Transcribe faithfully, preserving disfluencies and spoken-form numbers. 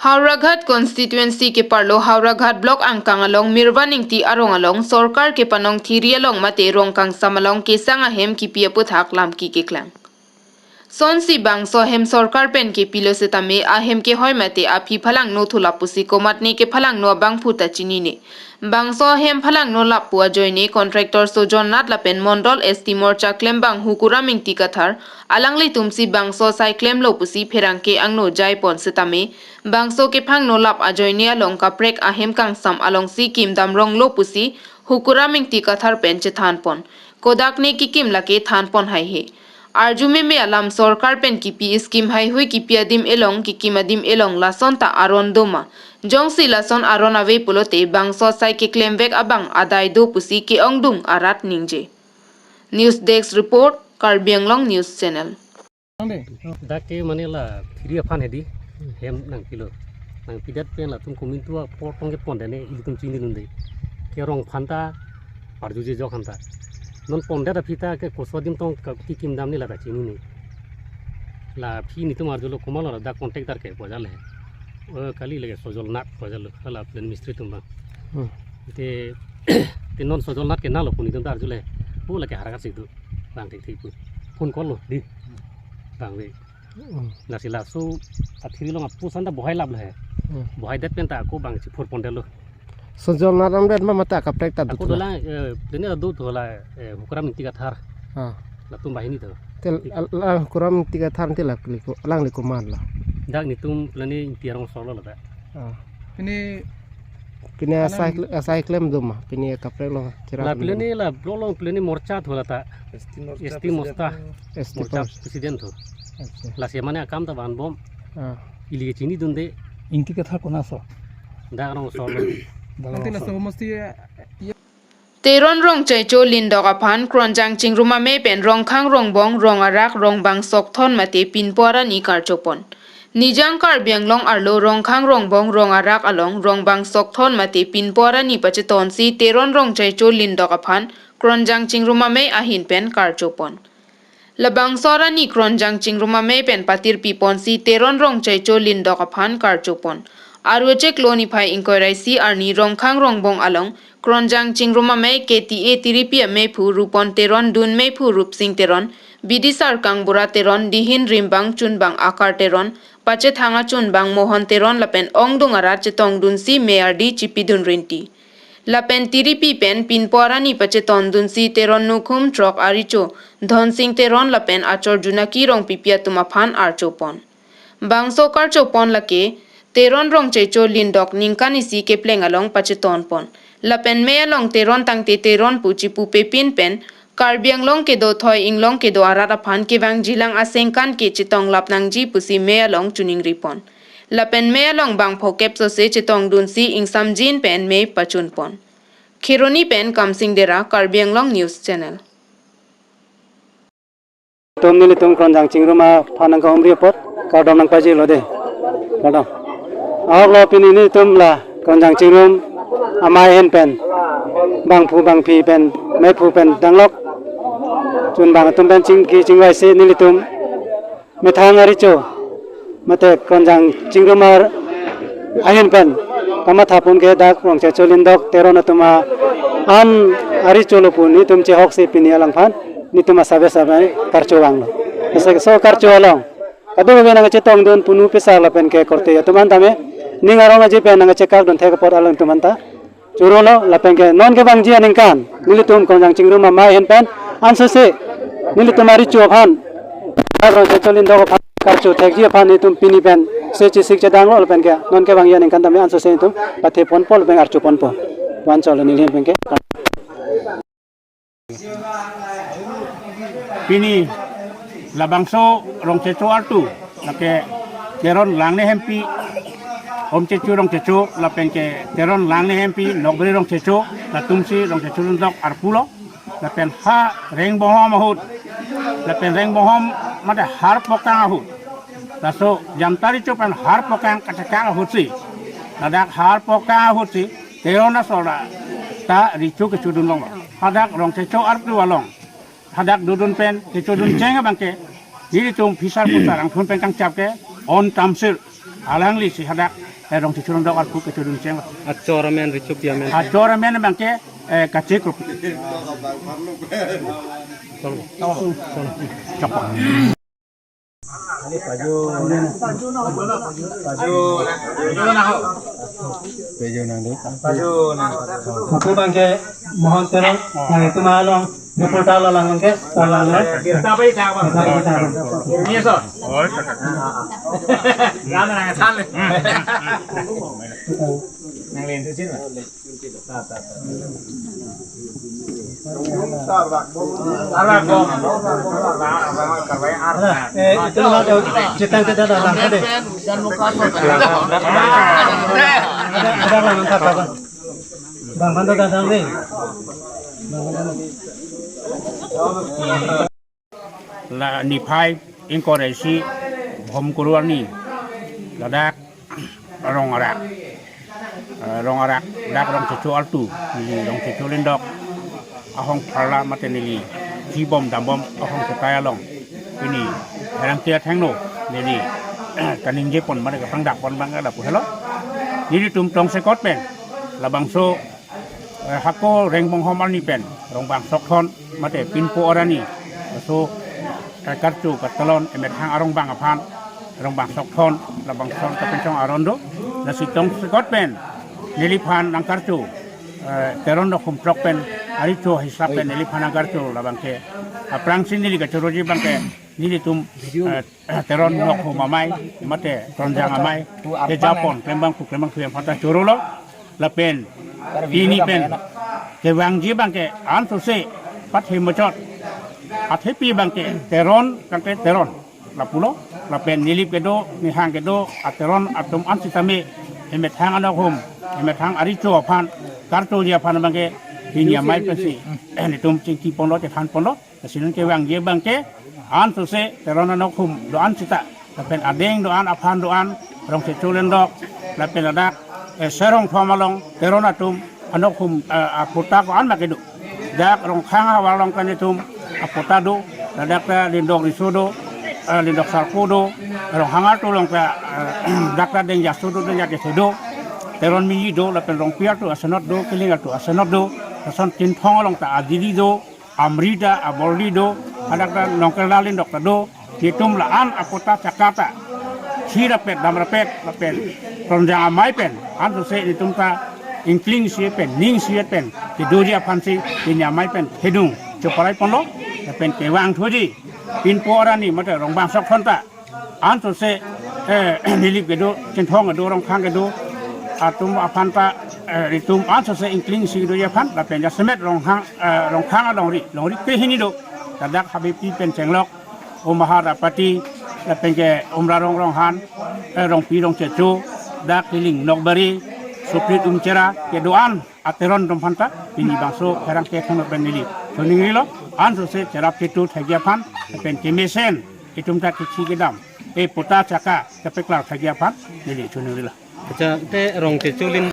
Howraghat constituency keparlo Howraghat block angkang along Mirvan Ingti arong along sorkar kepanong thiri along mate rong kangsam along kesang ahem kipi aphuthak lamki keklang. Sonsi bangso ahem sorkar pen kepilo setame ahem kehoi mate aphi phalangno thu lapusi komatne kephalangno abangphu ta chinine. Bangso ahem phalangno lap pu ajoine contractor Sojon Nath lapen Mondol S T morcha klembang Hukuram Ingti Kathar alanglitumsi bangso asai klemlo pusi pherangke angno jaipon setame bangso kephangno lap ajoine along kaprek ahem kangsam alongsi kim damronglo pusi Hukuram Ingti Kathar pen chethanpon. Kodak ne kikim lake thanpon haihe. Arju meme alam sorkar pen kipi scheme haihui kipi adim elong kikim adim elong lason ta aron doma. Jongsi lason aron ave pulote bangso asai keklemvek abang adai do pusi ke-ongdung arat ningje. News Desk Report, Karbi Anglong News Channel. Dak ke mane la thiri aphan hedi hem nangpilo. Nangpidet pen latum komintu apor tong kepon dane ilitum chinidunde. Ke rong aphan ta arjuje jok aphan ta. Non pondet aphi ta ke koso adim tong ka kikim damne la ta chinine. La aphi netum arjulo komatlo ladak contact dar ke bojal he. O kali lake Sojol Nath bojal lo hala plan mistri atum abang. Hmm. Te te non Sojol Nath ke nalo pu netum ta arjule. O lake Howraghat si do. Bang thik thik pu. Phone call lo di. Bang ve. Hmm. Lasi laso athiri along apusan ta bohai laplo he. Hmm. Bohaidet pen ta ako bang si phur pondetlo. Sojol Nath ram det ma mate kaprek ta ako duthu la. Dolang, eh, plane ta duthu la, eh, Hukuram Ingti Kathar. Ah. Latum banghini to. Tel la, la Hukuram Ingti Kathar te la kliko, lang liko man la. Dak netum plane Ingti arong solo la ta. Ah. Pini pini asai alang kle-, asai klem doma, pini kaprek lo, chira la pini. Plane la block along plane morcha thu la ta. S T morcha S T president morcha. Thu. S T morcha pres- president thu. Acha. Lasi mane akam ta vanbom. Ah. Ili chinidunde. Ingti Kathar konaso? Dak arong solo. Dak arong solo. Nanti laso mesti ya. Teron Rongchaicho Lindok aphan Kronjang Chingrum Amei pen Rongkhang Rongbong Rong Arak Rongbang Sokthon mate Pinpo Arani karchopon. Nijang Karbi Anglong arlo Rongkhang Rongbong Rong Arak along Rongbang Sokthon mate Pinpo Arani pachetonsi Teron Rongchaicho Lindok aphan Kronjang Chingrum Amei ahin pen karchopon. Labangso arani Kronjang Chingrum Amei pen patirpiponsi Teron Rongchaicho Lindok aphan karchopon. Aru chiklo niphai ingkoi ra isi arni Rongkhang Rongbong along Kronjang Chingrum Amei K T A tiripi ameiphu Rupon Teron, dun meiphu Rupsing Teron, bidisar Kangbura Teron, dihin rimbang chunbang Akar Teron, pachethang achunbang Mohon Teron lapen ongdung arat chetongdunsi mei ardi chipidun rinti. Lapen tiripi pen Pinpo Arani pachetondunsi Teron nukhum throk arecho Dhonsing Teron lapen achor Junaki Rongpipi atum aphan archopon. Bangso karchopon lake Teron Rongchaicho Lindok ningkan isi kepleng along pachetonpon. Lapen mei along Teron tangte Teron pu chipupepin pen Karbi Anglong kedo thoi inglong kedo arat aphan kevangjilang asengkan ke chetonglap nangji pusi mei along chuningripon. Lapen mei along bang phokep sose chetongdunsi ingsamjin pen mei pachunpon. Kheroni pen Kamsing Dera, Karbi Anglong News Channel. Tum nelitum Kronjang Chingrum aphan nangkahumri apot kardom nangpajirlo de. Kardom. Ahoklo pini nelitum la Kronjang Chingrum Amei ahin pen bangphu bangphi pen meiphu pen danglok chunbang atum pen chingki chingvaisi nelitum methang arecho mate Kronjang Chingrum ahin pen kamathapon ke dak Rongchaicho Lindok Teron atum a-an arecho lo pu nelitum chehoksi pini alangphan nelitum asabesa bai karcho vanglo. Ese so karcho along kadokave nangchetongdun punu pesar lapen ke korte atum an tame ning arong aji pen nangchekakdun thek apot alangtum anta chorolo lapen ke non kevangji aningkan nelitum Kronjang Chingrum Amei ahin pen ansose nelitum arecho aphan Rongchaicho Lindok aphan karcho thekji aphan nelitum pini pen se chesik chedanglo lapen ke non kevangji aningkan tame ansose nelitum patheponpo lapen archoponpo. Van cholo neli ahin pen ke. Pini labangso Rongchaicho artu lake Teron Langne Hempi, Omchaicho Rongchaicho lapen ke Teron Langne Hempi, Nokbri Rongchaicho, latumsi Rongchaicho Lindok arpulo, lapen ha Rengbohom ahut, lapen Rengbohom mate Harpokang ahut, laso Jamta recho pen Harpokang kachekak ahutsi, ladak Harpokang ahutsi Teron asor ta recho kechodun longlo. Hadak Rongchaicho artu along hadak dodun pen kechodun cheng abang ke nelitum phisar pusar angthun pen kangchap ke on tamsir alanglisi hadak Rong Checho Lendok arpu kechorun cheng. Achor amen, richo pi amen. Achor amen abangke, eh, Kache Kropi. Chok. Paju nang dei. Paju nang. Lapu abangke Mohon Teron, nanglitum along reporter lo lang ke, talang le. Kita apa kita apa? Kita apa kita apa? Ini so. Lama nang than le. Nang len tu sini. Arba ko. Eh, itu lah, cetang kita dah langkah deh. Ada, ada langkah apa? Bang, mana dah dang deh? Bang, mana? La niphai ingkoi ra isi Bhomkuru arni ladak Rong Arak, eh, Rong Arak dak Rong Checho artu, neli Rong Checho Lendok ahong pharla mate neli chibom dambom ahong sekai along pini herang tia thengno neli kaningjepon mate kaprang dakpon abang lapu helo. Nelitum tongsekot pen labangso eh, hako Rengbonghom arni pen Rongbang Sokthon mate pinpo arni, laso, eh, karcho katalon emethang arongbang aphan Rongbang Sokthon labangso kapinchong aron do. Lasi tongsekot pen neliphan nangkarcho, eh, Teron anokhum throk pen aricho hisap pen neliphan nangkarcho labangke aphrangsi neli kachoroji abangke nelitum, eh, Teron anokhum amei mate Tronjang amei kejapon klembang pu klembang pu yang phanta chorolo. Lapen pini pen kevangji abangke ansose pathe muchot, athepi abangke Teron kangke Teron lapulo. Lapen Nilip kedo, Nihang kedo, aTeron atum an sitame emethang anokhum, emethang aricho aphan karchoji aphan abangke pini amei pensi nelitum chingki ponlo, chethan ponlo. Lasi non kevangji abangke ansose Teron anokhum do-an sita, lapen adeng do-an, aphan do-an, Rong Checho Lendok, lapen ladak, eh, Serong Thom along Teron atum anokhum, eh, apatta ko-an ma kedo. Dak Rongkhang ahavar along ta nelitum apatta do, ladak ta Lendok Riso do, eh, Lendok Sarpo do, Ronghang artu along ta, eh, dak ta Dengjaso do, Dengja Kethe do, Teron Miji do, lapen Rongpi artu asenot do, Kiling artu asenot do, lason Chinthong along ta Adili do, Amri ta, Aborli do, hadak ta Nongkerla Lendok ta do, nelitum la-an apatta chaka ta, si rapet, dam rapet, lapen Tronjang amei pen ansose nelitum ta ingkling si pen, ning si pen kedoji aphansi pini amei pen thedung choparai ponlo, lapen kevang thuji pinpo arni mate Rongbang Sokthon ta ansose, eh, Nilip kedo, Chinthong kedo, Rongkhang kedo atum aphan ta, eh, nelitum ansose ingkling si kedoji aphan, lapen jasemet Ronghang, eh, Rongkhang alongri, longri krehini do, ladak Habepi pen chenglok, Umahar Apati, lapen ke Umrarong Ronghan, eh, Rongpi Rong Checho, dak Kiling Nokbari, Suprit Umchera, kedo-an aTeron atum aphan ta pini bangso herang ketheng pen neli choningrilo, ansose cherap chetu thekji aphan, lapen kemesen itum ta kithi kedam, e patta chaka kepeklar thekji aphan neli choningrilo. Acha, te Rong Checho Lin